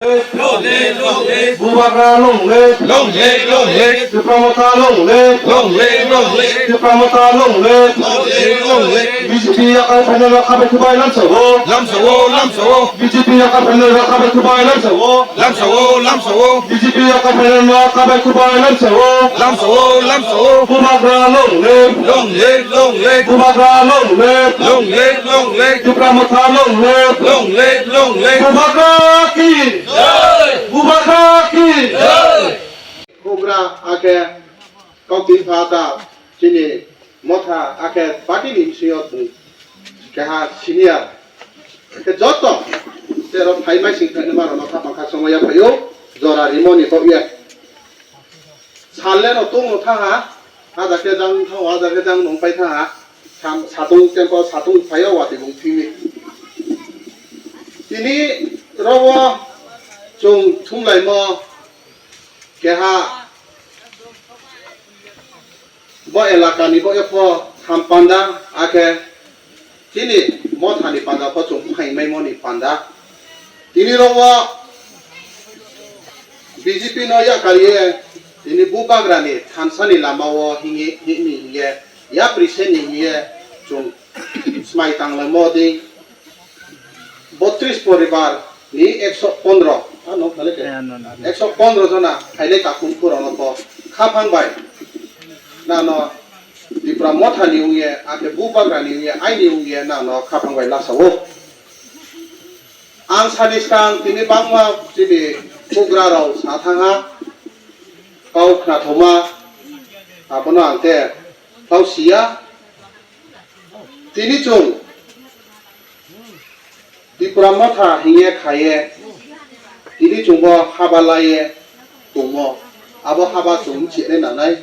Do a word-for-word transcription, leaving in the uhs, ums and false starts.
Long live, long live. Bubagra long live. Long live, long live. Tipra Motha long live. Long live, long live. Tipra Motha long live. Long live, long live. B J P yakar phainai rok khabai kubai lamsao. Lamsao, lamsao. B J P yakar phainai rok khabai kubai lamsao. Lamsao, lamsao. B J P yakar phainai rok khabai kubai lamsao. Lamsao, lamsao. Bubagra long live. Long live, long live. Bubagra long live. Long live, long live. Tipra Motha long live. Long live, long live. Bubagra ki. Jai. Bubagra ki. Jai. Bubagra ake kok tin pha ta chini Motha ake party ni bisingo tong keha senior. Ke joto tero phai mai sing phai ma rok no kha pangkha somoya phaio jora rimo ni kok ye. Sal le no tung no tha ha, ha da ke jang tha ha da ke jang nong pai tha ha. Sam satung tempo satung phaio wa tibung thimi. Tini robo chung thumlaimo keha bo elakani bo epho ham panda ake chini Mothani panda pho chung phaimai moni panda. Tini rogo B J P no yakariye tini Bubagrani thansani lamao hingi hini hiye yapri seni hiye chung smai tanglaimo di. Botris poribar ni ekso pondro, ah, no, khale ke? Eh, no, no. Ekso pondro jona khainai takhum phurono bo khaphang bai nano Tipra Mothani wngye, ake Bubagrani wngye, aini wngye nano khaphang bai lasao. Ang sani skang tini bangma chini bugra rok sa thangha, kau khnathoma, abono ang te kau siya. Tini chung Tipra Motha hiye khaye, tini chungbo haba laiye tongmo. Abo haba chung chini nanai.